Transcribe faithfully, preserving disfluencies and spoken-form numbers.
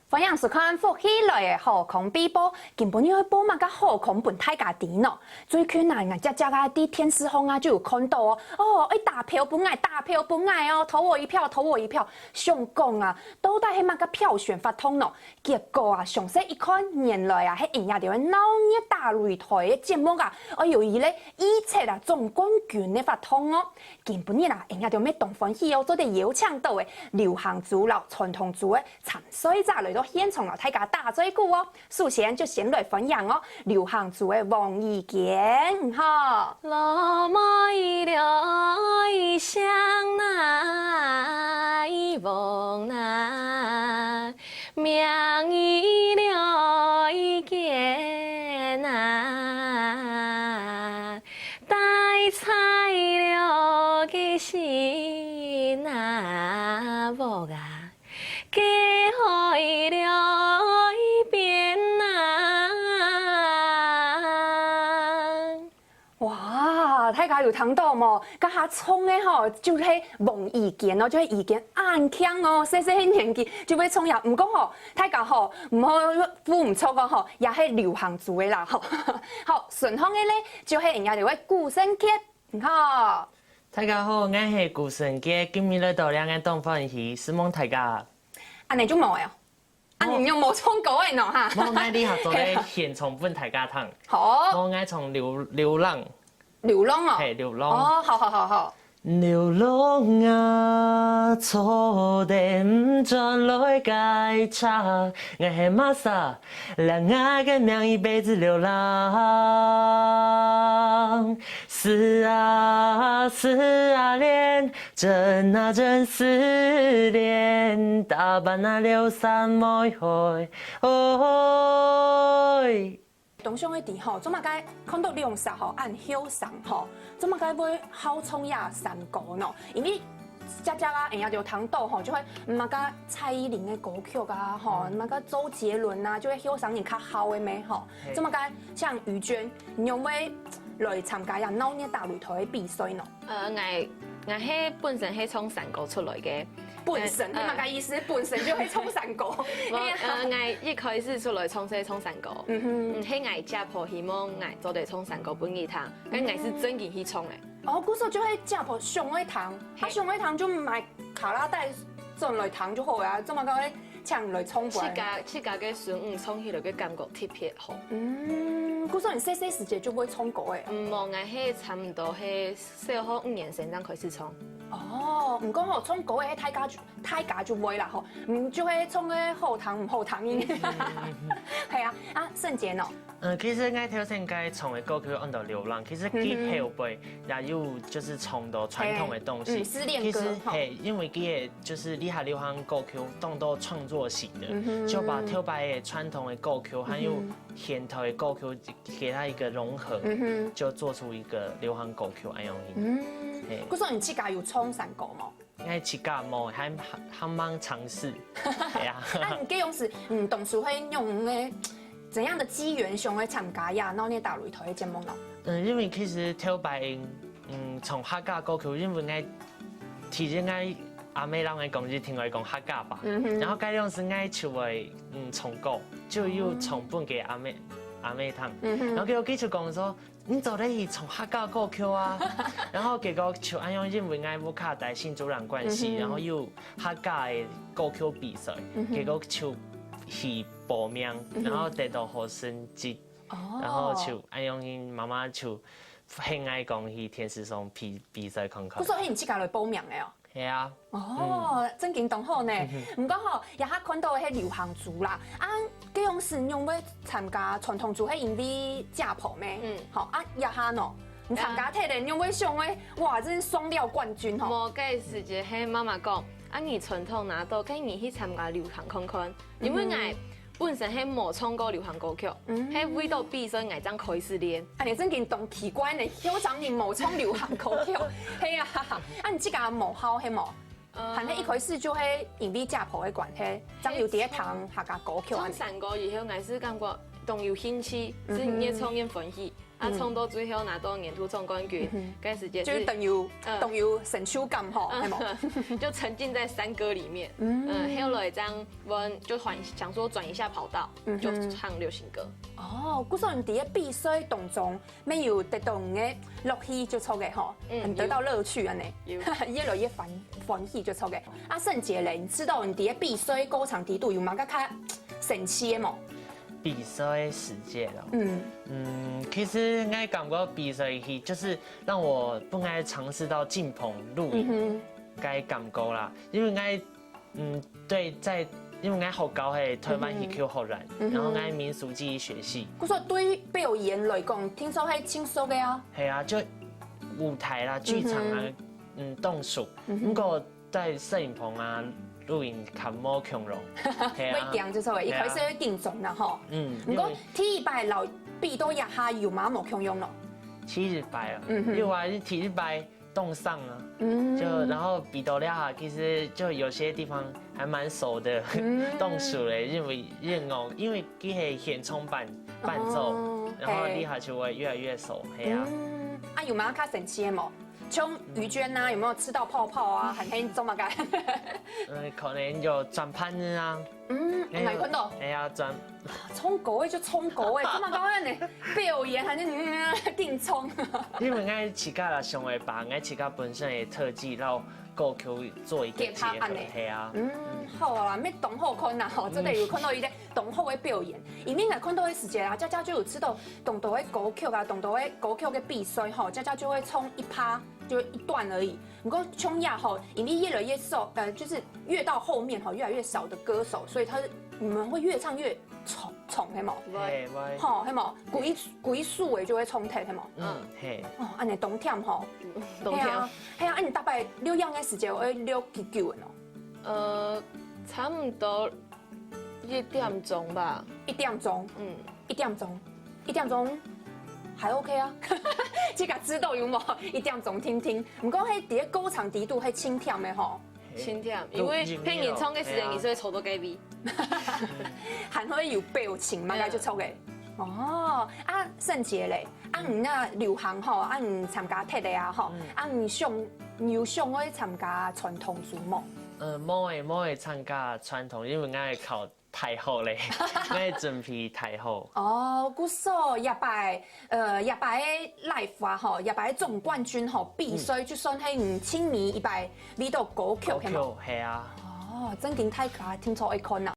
歡迎收看《福氣來了》好康必報，今晡日愛報麼个好康分大家知呢？最近啊，𠊎隻隻啊，在電視項啊就有看到哦，哦，愛打票分𠊎，打票分𠊎哦，投我一票，投我一票。想講啊，到底係麼个票選法通呢？結果啊，詳細一看，原來啊，係𫣆這兜鬧熱打擂台个節目啊，愛有一個預測啊，總冠軍个法通哦。今晡日啊，𫣆這兜乜當歡喜哦，做得邀請到个流行組摎傳統組个 參賽者來到現場摎大家打嘴鼓哦。首先就先來歡迎哦，流行組个王宇堅，哈。老妹來相哪，王哪，名字來見啊，帶彩了个心啊，屋啊。 解開了一片啊。哇，大家有聽到無？這下唱个吼，就係王宇堅哦，就係宇堅恁慶哦，細細个年紀就會唱呀。毋過吼，大家吼，毋好分毋著哦吼，也係流行組个啦吼。好，順風个咧，就係人家就會古神傑，你看哦。 大家好，𠊎係古神傑，今日來到這𠊎當歡喜，承蒙大家。恁仔就無了，啊，無。你又無唱歌个喏哈？無，𠊎這下做得獻唱分大家聽。好。無，𠊎唱流，流浪。流浪哦。係，流浪。哦，好好好好。流浪啊，坐等轉來該車，𠊎係Masa， 讓𠊎个名一輩子流浪。思啊，思啊戀，真啊，真思戀，打扮啊，流散無回。哦。當想愛知吼，做麼个看到兩儕吼，恁後生吼，做麼个會好唱這山歌呢？因為 姐姐啊，人家就聽到吼，就會麼个蔡依林个歌曲啊，吼，麼个周杰倫啊，就會後生人較好个咩吼。係。做麼个像宇娟，你會來參加這鬧熱打擂台个比賽呢？呃，𠊎，𠊎係本身係唱山歌出來个。本身，呃，你麼个意思？本身就會唱山歌。無，哎呀。呃，𠊎一開始出來唱係唱山歌。嗯哼。嗯，係𠊎姐婆希望𠊎做得唱山歌分佢聽，但𠊎係正經去唱个。 哦，故所就係姐婆想愛聽，係。啊，想愛聽就買卡拉帶轉來聽就好啊，做麼个愛請來唱歌？自家，自家个孫仔唱起來个感覺特別好。嗯，故所你細細時節就會唱歌个啊？嗯，無，𠊎係差毋多係小學五年生正開始唱。哦，毋過吼，唱歌个大家就，大家就會啦吼，嗯，就係唱个好聽毋好聽。係啊，啊，聖傑呢？ 嗯，其實𠊎頭先該唱个歌曲安到流浪，其實佢後背也有就是唱到傳統个東西。係，嗯，失戀歌，其實，吼。係，因為佢个就是這下流行歌曲當多創作型的，嗯哼。就把頭擺个傳統个歌曲還有現代个歌曲給它一個融合，嗯哼。就做出一個流行歌曲恁樣。嗯，係。故所你自家有唱山歌無？ 𠊎自家無，還，還，還吂嘗試。係啊。啊，你該樣時，嗯，當初係用个怎樣的機緣想愛參加這鬧熱打擂台个節目呢？嗯，因為其實頭擺，嗯，唱客家歌曲，因為𠊎，其實𠊎阿姆摎𠊎講，一定愛講客家話。嗯哼。然後該樣時𠊎就會，嗯，唱歌，就有唱分佢阿姆，阿姆聽。嗯哼。然後佢，佢就講說， 你做得去唱客家歌曲啊。然後結果就恁樣，因為𠊎屋下在新竹蘭關係，嗯哼。然後有客家个歌曲比賽，嗯哼。結果就去報名，嗯哼。然後得到好成績，哦。然後就恁樣，媽媽就喊𠊎講去電視上比，比賽看看。故所係你自家來報名个哦？ 係啊。哦，嗯。正經當好呢。嗯哼。毋過吼，這下看到个係流行組啦，啊，該樣時仰會參加傳統組係因為姐婆咩？嗯。吼，啊，這下呢，你參加忒了，仰會想愛，哇，真係雙料冠軍吼。無，該時節係媽媽講，啊，你傳統拿到，該你去參加流行看看，因為𠊎，嗯哼。 本身係無唱過流行歌曲，嗯。係為到比賽𠊎正開始練。哎，你正經當奇怪呢，後生人無唱流行歌曲。係啊，啊，你自家無好係無？呃。還係一開始就係因為姐婆个關係，正有在聽客家歌曲恁樣。唱山歌以後，𠊎係感覺當有興趣，嗯哼。係越唱越歡喜。啊，唱到最後拿到年度總冠軍，該時節就係當有，嗯。當有成就感吼，係無？就沉浸在山歌裡面，嗯。嗯，後來這樣，阮就換，想說轉一下跑道，嗯哼。就唱流行歌。哦，故所你佇个比賽當中，乜有得到你个樂趣就著个吼，嗯，很得到樂趣恁呢。有。越來越歡，歡喜就著个。啊，聖傑咧，你知道你佇个比賽過程底肚有麼个較神奇个無？ 比賽个時節咯。嗯。嗯，其實𠊎感覺比賽去，就是讓我分𠊎嘗試到進棚錄影嗯哼。个感覺啦。因為𠊎，嗯，對，在，因為𠊎學校係台灣戲曲學院，嗯哼。然後𠊎民俗技藝學系。故所對表演來講，聽說係盡熟个啊。係啊，就舞台啦、劇場啊，嗯哼。嗯，當熟。嗯哼。毋過 在攝影棚啊、錄影較無共樣。係啊。會驚就著个，一開始會緊張啦吼。係啊。嗯，毋過因為第一擺摎比到這下有麼無共樣咯？第一擺啊，嗯哼。有啊，第一擺當爽啊。嗯。就，然後比到這下，其實就有些地方還蠻熟的，嗯。當熟咧，因為，因為哦，因為佢係現場伴，伴奏，哦，然後這下就會越來越熟，係。係啊。嗯，啊，有麼較神奇个無？ 像於娟啊，有沒有吃到泡泡啊？還係做麼个？呃，可能有轉盤子啊。嗯，哎呀，哪看到？哎呀，轉。唱歌个就唱歌个，做麼个恁呢？表演還係，嗯，緊張。因為𠊎自家啦，想會把𠊎自家本身个特技，然後歌曲做一個結合。結合恁呢。係啊。嗯，好啊，乜當好看吶，吼，真的有看到一個當好个表演。因為𠊎看到个時節啊，佳佳就有知道當多个歌曲啊，當多个歌曲个比賽吼，佳佳就會唱一趴，就一段而已。毋過像這吼，因為越來越少，呃，就是越到後面吼，越來越少的歌手，所以他，你們會越唱越長，長，係無？會。會，會。吼，係無？歸，歸宿个就會唱忒，係無？嗯，係。哦，恁呢當忝吼。當忝。係啊，係啊，啊你逐擺錄影个時間會錄幾久个呢？呃，差不多一點鐘吧。一點鐘？嗯。一點鐘，一點鐘還OK啊。自家知道有無？一點鐘定定。毋過係佇个過程底肚係盡忝个吼。盡忝，因為聽人唱个時間，你係會坐到該位。還會有表情嘛，該就著个。哦，啊，聖傑咧，啊你該流行吼，啊你參加忒个啊吼，啊你想，你有想愛參加傳統組無？呃，無欸，無欸，參加傳統，因為𠊎考大學咧，𠊎準備大學。哦，故所這擺，呃，這擺个live啊吼，這擺个總冠軍吼，比賽就算係你盡尾一擺，你都歌曲，歌曲，係無？係啊。哦，正經大家聽著愛看吶。